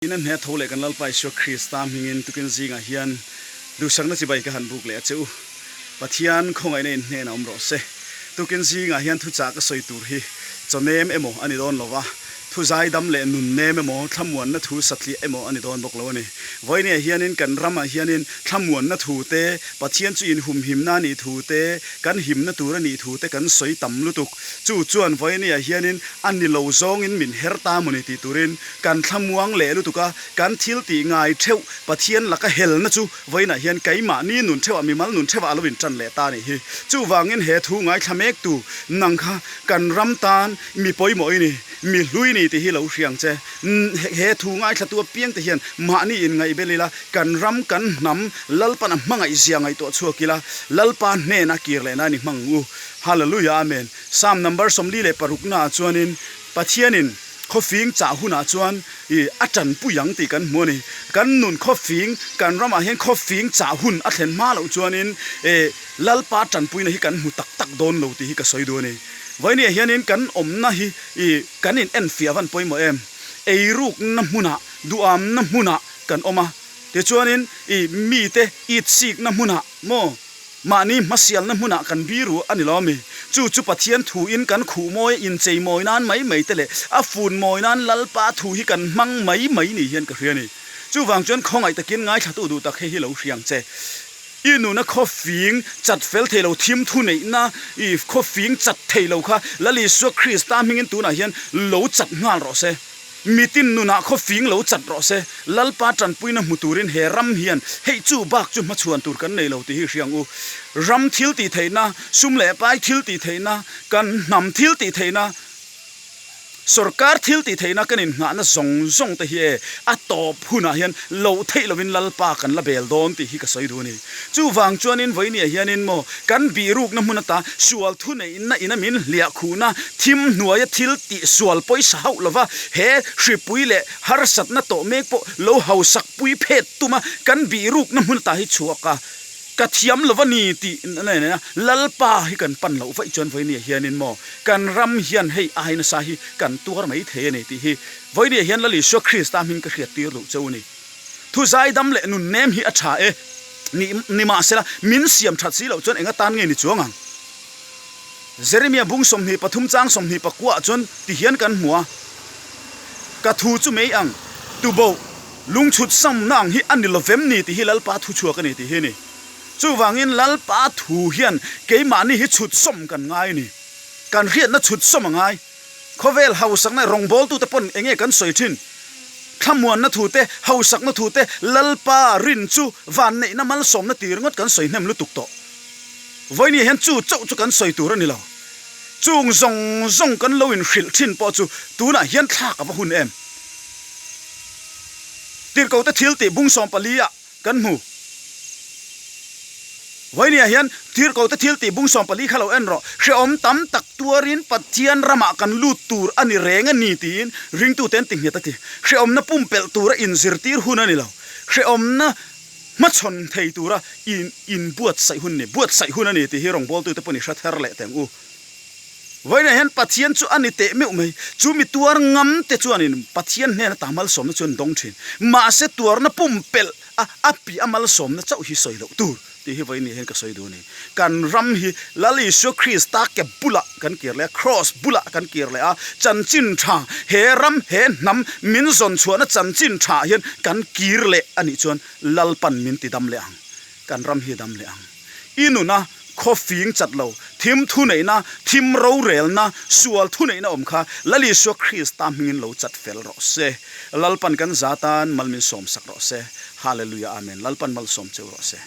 Ina hne tho leh kan Lalpa Isua Krista hmingin tukin zingah hian duhsakna chibai ka han buk leh a che u. Pathian khawngaihna in hnenah awm rawh se. Tukin zingah hian thuchah ka sawi tur hi chaw nem emaw a ni dawn lo va, thu zaidam leh nun nem emaw, thlamuanna thu satliah emaw a ni dawn bawk lo a ni. Vawinia hianin kan ramah hianin thlamuanna thu te, Pathian chu inhumhimna a nih thu te, kan himna tur a nih thu te kan sawi tam lutuk. Chu chuan vawinia hianin a ni lo zawngin min her ta maw ni tih turin kan thlamuang leh lutuk a, kan thil tih ngai theuh Pathian laka helna chu vawiinah hian keimahni nun theuhah mimal nun theuhah a lo intan leh ta a nih hi. Chuvangin he thu ngaithla mektu nang kha kan ram tan mi pawimawh i ni, mi hlui ni tih hi lo hria ang che. He thu ngaithlatu apiangte hian mahni inngaihbel ila, kan ram kan hnam Lalpan a hmangaihzia ngaihtuah chhuak ila, Lalpa hnena kir leh nan i hmang ang u. Hallelujah Amen. Psalm number 46 naah chuanin Pathianin khawfing chah hunah chuan ih a tanpui ang tih kan hmu a ni. Kan nun khawfing, kan ramah hian khawfing chah hun a thlen hma loh chuanin ih Lalpa tanpuina hi kan hmu tak tak dawn lo tih hi ka sawi duh a ni. Vawinia hianin kan awmna hi ih kan in enfiah van pawimawh em? Eirukna hmunah, duhamna hmunah kan awm a, tichuanin ih mite itsikna hmunah maw? Mahni hmasialna hmunah kan biru a ni lo ami? Chu chu Pathian thuin kan khuh mawi a inchei mawi nan mai mai te leh a fun mawi nan Lalpa thu hi kan hmang mai mai ni hian ka hria a ni. Chuvang chuan khawngaih takin ngaithlatu duh tak hei hi lo hria ang che. I nuna khawfing chat fel thei lo thim thu neihna i khawfing chat thei lo kha Lal Isua Krista hmingin tunah hian lo chat nghal rawh se. Mitin nunah khawfing lo chat rawh se, Lalpa tanpuina hmu turin he ram hian hei chu bak chu hmachhuan tur kan nei lo tih hi hria ang u. Ram thil tih theihna, sum leh pai thil tih theihna, kan hnam thil tih theihna, Sorkar thil tih theihna kan innghahna zawng zawng te hi e a tawp hunah hian loh theih lovin Lalpa kan la bel dawn tih hi ka sawi duh a ni. Chuvang chuanin vawinia hianin maw kan bihrukna hmun ata sual thuneihna ina min hliah khuhna thim hnuaia thil tih sual pawisa hauh lova he hripui leh harsatna tawh mek pawh lo hausak pui phet tuma kan bihrukna hmun ata hi chhuak a ka thiam lova ni tih na Lalpa hi kan pan loh vaih chuan vawinia hianin maw kan ram hian hei ai nasa hi kan tuar mai thei a ni tih hi vawinia hian Lal Isua Krista hming ka hriat tir duh cheu a ni. Thu zaidam leh nun nem hi a tha e. Ni, nimahsela, min siam that si loh chuan eng atan nge ni chuang ang? Jeremia bung 23 chang 29 ah chuan ti hian kan hmu a, Ka thu chu mei ang, tuboh, lungchhut samna ang hi a ni lovem ni tih hi Lalpa thu chhuak a ni tih hi a ni. Chuvangin Lalpa thu hian keimahni hi chhut sawm kan ngai a ni. Kan hriatna chhut sawm a ngai. Khawvel hausakna rawngbawltute pawn enge kan sawi thin? Thlamuanna thu te, hausakna thu te, Lalpa rin chu vanneihna malsawmna tir ngawt kan sawi hnem lutuk tawh. Vawinia hian chu chauh chu kan sawi tur a ni lo. Chung zawng zawng kan lo inhrilh thin pawh chu tunah hian thlak a va hun em? Tirhkote thil tih bung 14 ah Kan hmu. Vawinia hian Tirhkote thil tih bung 14 kha lo en rawh. Hrehawm tam tak tuarin Pathian ramah kan lut tur a ni reng a ni tiin ringtute an ti nghet a ti. Hrehawmna pumpelh tura inzirtir hun a ni lo. Hrehawmna hmachhawn thei tura inbuatsaih hun a ni. Buatsaih hun a ni tih hi rawngbawltute pawhin i hre ther leh teng u. Vawiinah hian Pathian chu a ni teh meuh mai. Chu mi tuar ngam te chuanin Pathian hnena ta malsawmna chu an dawng thin. Mahse tuarna pumpelh a a piah a malsawmna chauh hi sawi loh tur tih hi vawiin ni hian ka sawi duh a ni. Kan ram hi Lal Isua Krista ke bulah kan kir leh a, Kraws bulah kan kir leh a, chanchin tha he ram he hnam min zawn chhuahna chanchin tha ah hian kan kir leh a nih chuan Lalpan min ti dam leh ang. Kan ram hi a dam leh ang. I nuna khaw fing chat lo, thim thuneihna, thim rorelna, sual thuneihna awm kha Lal Isua Krista hmingin lo chat fel rawh se. Lalpan kan za tan mal min sawmsak rawh se. Hallelujah Amen. Lalpan malsawm cheu rawh se.